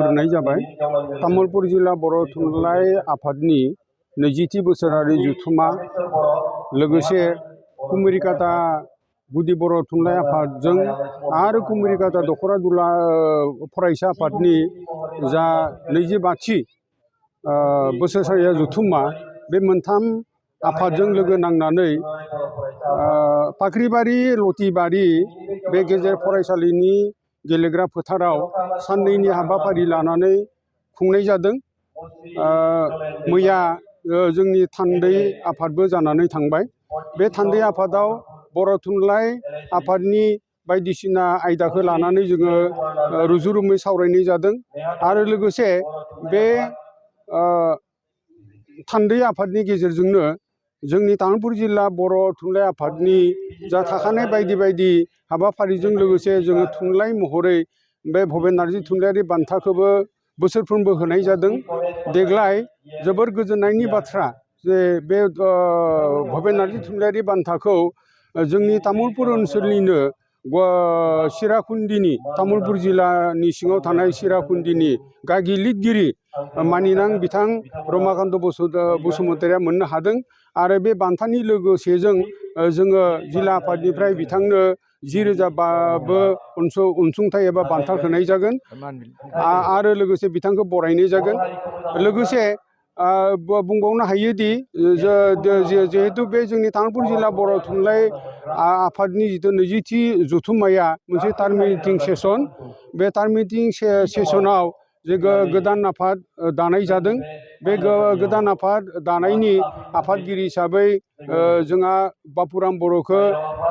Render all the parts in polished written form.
लाग्रोनाय जाबाय। तामुलपुर जिल्ला बर' थुनलाइ आफादनि 20थि बोसोरारि जथुम्मा लोगोसे कुमिरिकाटा गुदि बर' थुनलाइ आफादजों आरो कुमिरिकाटा दखरा दुला फरायसा आफादनि जा 25थि बोसोरारि जथुम्मा बे मोनथाम आफादजों लोगो नांनानै फाख्रिबारि लतिबारि बे गेजेर फरायसालिनि गेलेग्रा फोथाराव साननैनि हाबाफारि लानानै खुंनाय जादों। मैया जोंनि थान्दै आफादबो जानानै थांबाय। बे थान्दै आफादाव बर' थुनलाइ आफादनि बायदिसिना आयदाखौ लानानै जोङो रुजु रुमै सावरायनाय जादों आरो लोगोसे बे थान्दै आफादनि गेजेरजोंनो जोंनि तामुलपुर जिल्ला बर' थुनलाइ आफादनि जा थाखानाय बायदि बायदि हाबाफारिजों लोगोसे जोङो थुनलाइ महरै बे भबेन नार्जि थुनलाइयारि बान्थाखौबो बोसोरफ्रोमबो होनाय जादों। देग्लाय जोबोर गोजोननायनि बाथ्रा जे बे भबेन नार्जि थुनलाइयारि बान्थाखौ जोंनि तामुलपुर ओनसोलनिनो सिराकुन्दिनि तामुलपुर जिल्लानि सिङाव थानाय सिराकुन्दिनि गागि लिरगिरि मानिनां बिथां रमाकान्त बसुमतारिया मोननो हादों आरो बे बान्थानि लोगोसेजों जोङो जिल्ला आफादनिफ्राय बिथांनो 10,000 अनसुंथाइ एबा बान्था होनाय जागोन आरो लोगोसे बिथांखौ बरायनाय जागोन। लोगोसे बुंबावनो हायोदि जिहेतु बे जोंनि तामुलपुर जिल्ला बर' थुनलाइ आफादनि जिथु 20थि जथुम्माया मोनसे टार्मिनेटिं सेसन, बे टार्मिनेटिं सेसनाव जे गोदान आफाद दानाय जादों। बे गोदान आफाद दानायनि आफादगिरि हिसाबै जोंहा बापुराम बर'खौ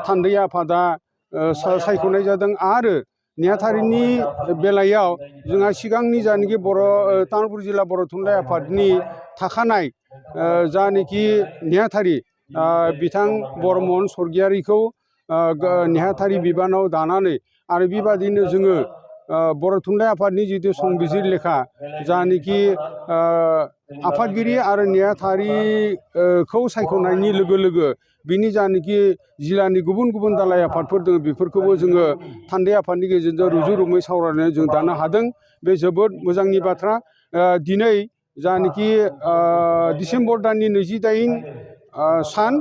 थान्दै आफादा सायख'नाय जादों आरो नेहाथारिनि बेलायाव जोंहा सिगांनि जानाखि तामुलपुर जिल्ला बर' थुनलाइ आफादनि थाखानाय जानाखि नेहाथारि बिथां बरमन स्वर्गियारिखौ नेहाथारि बिबानाव दानानै आरो बेबादिनो जोङो बर' थुनलाइ आफादनि जितु संबिजिर लेखा जानाखि आफादगिरि आरो नेहाथारिखौ सायख'नायनि लोगो लोगो बिनि जानाखि जिल्लानि गुबुन गुबुन दालाइ आफादफोर दङ बेफोरखौबो जोङो थान्दै आफादनि गेजेरजों रुजु रुमै सावरायनानै जों दानो हादों। बे जोबोद मोजांनि बाथ्रा। दिनै जानाखि डिसेम्बर दाननि 28 सान,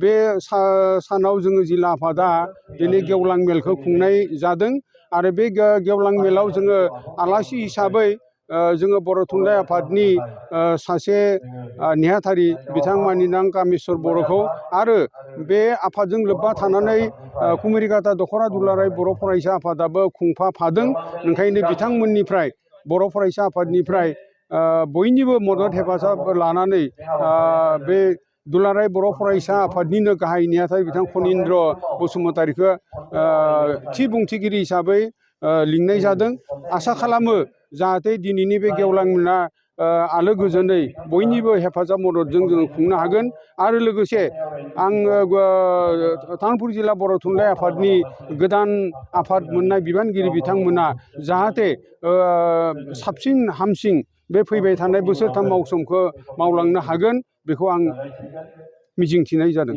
बे सानाव जोङो जिल्ला आफादा दिनै गेवलां मेलखौ खुंनाय जादों आरो बे गेवलां मेलाव जोङो आलासि हिसाबै जोङो बर' थुनलाइ आफादनि सासे नेहाथारि बिथां मानिनां कामेस्वर बर'खौ आरो बे आफादजों लोब्बा थानानै कुमिरिकाटा दखरा दुलाराय बर' फरायसा आफादाबो खुंफाफादों। ओंखायनो बिथांमोननिफ्राय बर' फरायसा आफादनिफ्राय बयनिबो मदद हेफाजाब लानानै बे दुलाराय बर' फरायसा आफादनिनो गाहाय नेहाथारि बिथां फनिन्द्र बसुमतारिखौ थि बुंथिगिरि हिसाबै लिंनाय जादों। आसा खालामो जाहाथे दिनैनि बे गेवलां मेला आलो गोजोनै बयनिबो हेफाजाब मददजों जोङो खुंनो हागोन आरो लोगोसे आङो तामुलपुर जिल्ला बर' थुनलाइ आफादनि गोदान आफाद मोननाय बिबानगिरि बिथांमोना जाहाथे साबसिन हामसिन बे फैबाय थानाय बोसोरथाम मावसोमखौ मावलांनो हागोन बेखौ आं मिजिंथिनाय जादों।